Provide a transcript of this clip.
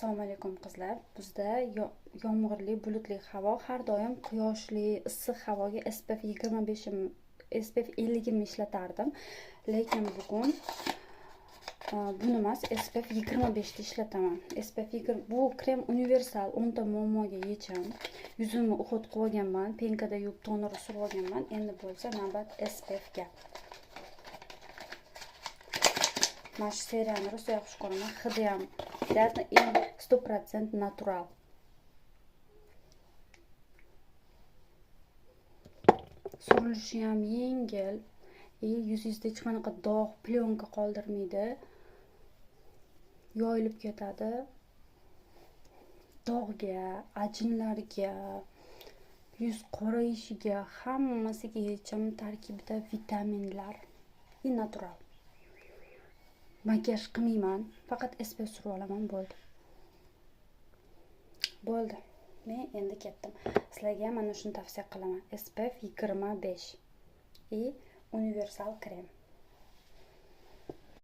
Assalomu alaykum, qizlar. Bizda yomg'irli, bulutli havo. Har doim quyoshli, issiq havoga SPF 25, SPF 50 ni ishlatardim. Lekin bugun buni emas, SPF 25 ni ishlataman. SPF 20 bu krem universal, 10 ta muammoga yechim. Yuzimni уход qilib olganman, пенка da yuvib, toner surib olganman. Endi bo'lsa navbat SPF ga. Mana shu seriyani rosa yaxshi ko'raman. Hidi ham приятно и 100% natural. Surilishi ham yengil. И yuzingizda hech qanaqa dog', plyonka qoldirmaydi. Yoyilib ketadi. Dog'ga, ajinlarga, yuz qorayishiga, hammasiga yechim, tarkibida vitaminlar и natural. Makiyaj qilmayman, faqat SPF surib olaman, bo'ldi. Bo'ldi. Men endi ketdim. Sizlarga mana shuni tavsiya qilaman. SPF 25 и universal krem.